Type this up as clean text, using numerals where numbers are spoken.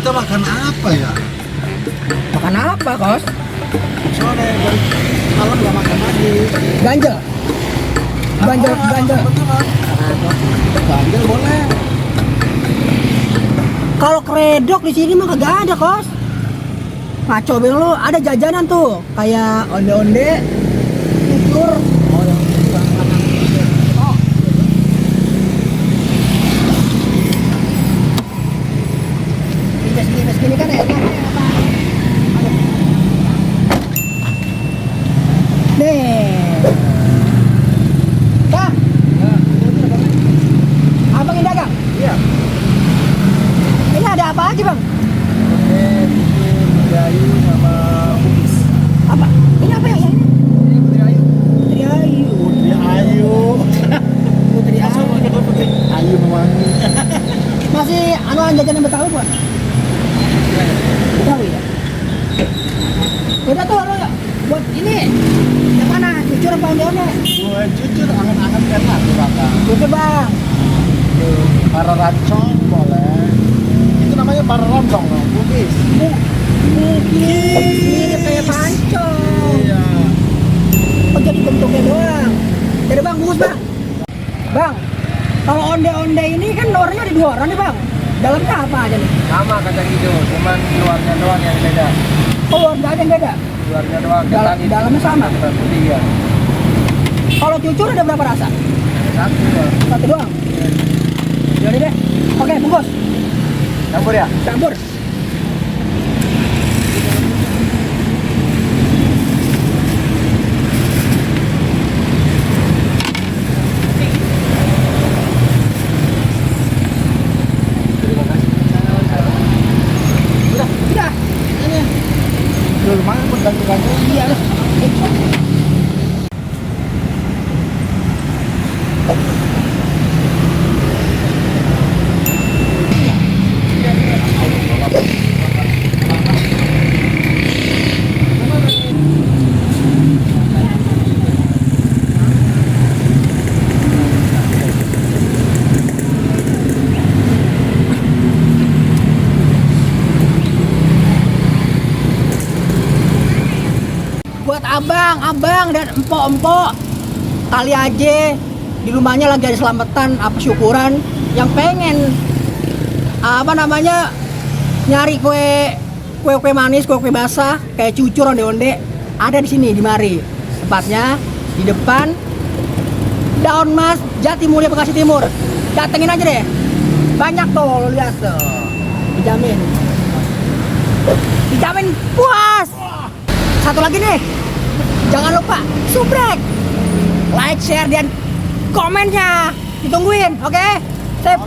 kita makan apa ya? Makan apa, Kos? Sore malam nggak makan lagi. Ganjel. Ganjel. Betulan. Ganjel boleh. Kalau kredok di sini mah kagak ada, Kos. Ngaco beng lu, ada jajanan tuh kayak onde-onde, cucur. Oh yang oh. Gini kan enak. Nih. Bang, abang ini dagang? Iya. Ini ada apa aja, Bang? Ayu sama kubis. Apa? Ini apa ya? Ini Putri Ayu. Putri Ayu. Putri Ayu. Putri Masuk Ayu. ke Putri Ayu mewangi. Masih anuan jajanan Betawi, buat? Betawi ya? Udah tuh lo buat ini yang mana? Cucur apa onde-onde? Gue jujur anget-anget enak tuh kakak. Cucur, Bang. Para rancong boleh. Itu namanya para roncong loh, kubis. Mirip kayak pancong. Iya. Oh, jadi bentuknya doang. Jadi Bang, bungkus Bang. Bang, kalau onde-onde ini kan luarnya ada 2 orang nih Bang. Dalamnya apa aja nih? Sama kacang hijau, cuman luarnya doang yang beda. Oh, luarnya aja yang beda. Luarnya doang, Dalamnya sama. ketan putih ya. Kalau cucur ada berapa rasa? Satu doang. 1 doang. Jadi deh. Oke, bungkus. Campur ya? Campur. Terima kasih. Udah. Ini. Lumayan pun ganti-ganti. Iya lah. Buat abang dan empok-empok kali aja di rumahnya lagi ada selamatan apa syukuran yang pengen apa namanya nyari kue manis, kue basah kayak cucur onde-onde ada di sini di mari tempatnya di depan Daun Mas Jatimulya Bekasi Timur. Datengin aja deh, banyak tuh, lo lihat tuh, dijamin puas. Satu lagi nih, jangan lupa subrek, like, share, dan komennya ditungguin, oke? Sip.